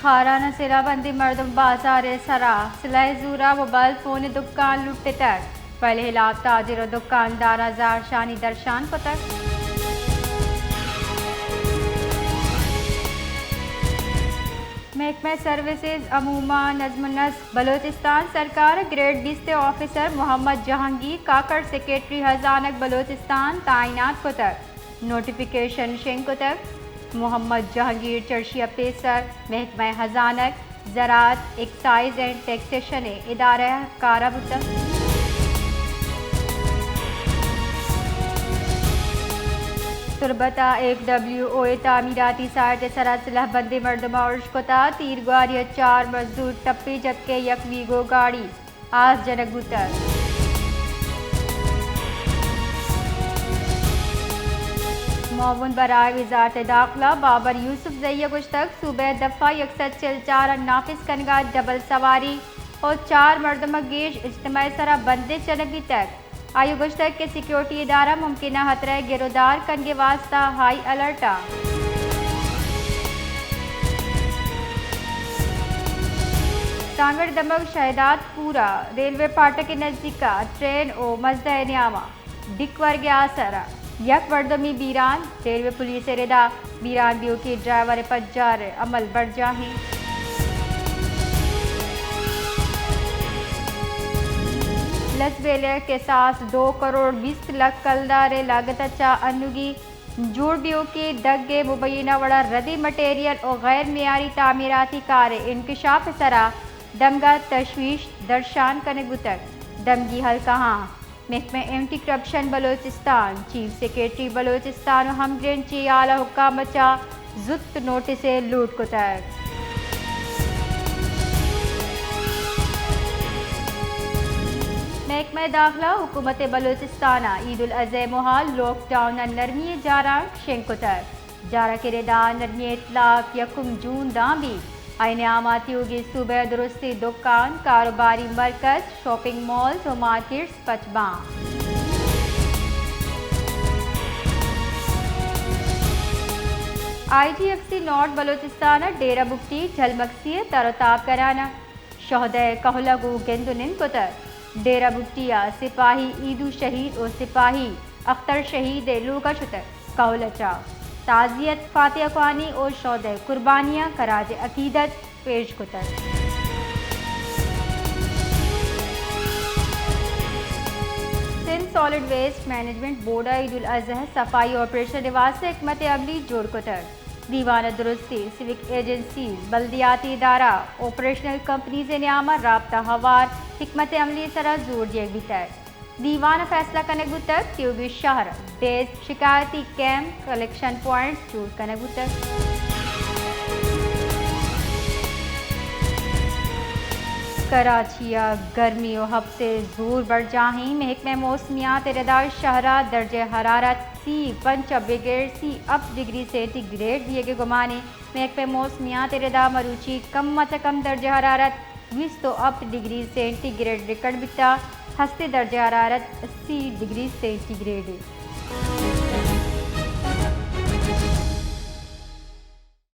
خاران ءَ سلاہ بندیں مردم بازار ءِ سرا سلاہ ءِ زورا موبائل فون ءِ دکان لٹتگ، بلے ہلاپ تاجر ءُ دکانداراں زہرشانی درشان کتگ۔ محکمہ سروسز، امور و نظم و نسق، بلوچستان سرکار ءِ گریڈ بیست ءِ آفیسر محمد جہانگیر کاکڑ سیکرٹری ہزانگ بلوچستان تعینات کتگ۔ نوٹیفکیشن شنگ کتگ۔ محمد جہانگیر چرشی ءَ پیسر محکمہ ہزانگ، زراعت، ایکسائز اینڈ ٹیکسیشن ءِ ادارہ ءَ کارا بوتگ۔ تربت ءَ ایف ڈبلیو او ءِ تعمیراتی سائٹ ءِ سرا سلاہ بندیں مردماں ارش کتگ، تیرگواری ءَ چار مزدور ٹپی جتگ ءُ یک ویگو گاڑی آس جنگ بوتگ۔ معاون برائے وزارت داخلہ بابر یوسف زئی ءَ گوشتگ، صوبہ ءِ دفعہ یک سد چل چار ءَ نافذ کنگ ءَ ڈبل سواری ءُ چار مردم ءَ گیش اجتماعی سرا بندش جنگ بیتگ۔ آئی ءَ گوشتگ کہ سیکورٹی ادارہ ممکنہ ہترہ ءِ گرودار کنگ ءِ واستہ ہائی الرٹ ءَ۔ سانگڑ دمگ شہداد پورہ ریلوے پھاٹک ءِ نزیک ءَ ٹرین ءُ مزدہ ءِ نیام ءَ ڈیک ورگ ءِ آسر ءَ یک مردمے بیران، ریلوے پولیس ءِ ردا بیران بیوکی ڈرائیور ءِ پجار ءِ عمل برجاہ اِنت۔ لسبیلہ ءِ کساس دو کروڑ بیست لکھ کلدار ءِ لاگت ءَ چہ انوگی جوڑ بیوکی دگ ءِ مبینہ وڑا ردی مٹیریل ءُ غیر معیاری تعمیراتی کار ءِ انکشاف ءِ سرا دمگ ءَ تشویش درشان کنگ بوتگ۔ دمگی حلقہاں محکمہ anti corruption Balochistan, chief secretary Balochistan ءُ ہمگرنچی اعلی حکام ءَ چہ زوت نوٹس ءِ لوٹ کتگ۔ محکمہ داخلہ حکومت بلوچستان ءَ عید الاضحی ءِ موہ ءَ لاک ڈاؤن ءَ نرمی ءِ جارانک شنگ کتگ۔ جارانک ءِ ردا نرمی ءِ اطلاق یکم جون داں بیت۔ آئی ءِ نیام ءَ تیوگیں صوبہ ءِ درستیں دکان، کاروباری مرکز، شاپنگ مالز ءُ مارکیٹس پچ باں۔ آئی جی ایف سی نارتھ بلوچستان ءَ ڈیرہ بگٹی، جھل مگسی ءِ تر ءُ تاب گران ءَ شہداء ءِ کہول ءَ گوں گند ءُ نند کتگ۔ ڈیرہ بگٹی ءَ سپاہی ایدو شہید ءُ سپاہی اختر شہید ءِ لوگ ءَ شتگ۔ کہول ءَ چہ تعزیت، فاتحہ خوانی ءُ شہداء ءِ قربانیاں خراج عقیدت پیش کتگ۔ Sindh solid waste management board ءَ عید الاضحی صفائی آپریشن ءِ واستہ حکمت عملی جوڑ کتگ۔ دیوان ءَ درستیں سیوک ایجنسیز، بلدیاتی ادارہ، آپریشنل کمپنیز ءِ نیام ءَ رابطہ ہوار حکمت عملی ءِ سرا زور دیگ بیتگ۔ دیوان ءَ فیصلہ کنگ بوتگ، تیوگیں شہر، ڈیسک، شکایتی کیمپ، کلیکشن پوائنٹس جوڑ کنگ بوتگ۔ کراچی ءَ گرمی ءُ ہپس ءِ زور برجاہیں۔ محکمہ موسمیات ءِ ردا شہر ءَ درجہ حرارت سی پنچ ءَ بگر سی Hapta degree centi grade bag ءِ گمان ایں۔ محکمہ موسمیات ءِ ردا مروچی کم ءَ چہ کم درجہ حرارت بیست ءُ Hapta degree centi grade record بیتگ، ہستیں درجہ حرارت سی ڈگری سینٹی گریڈ ایں۔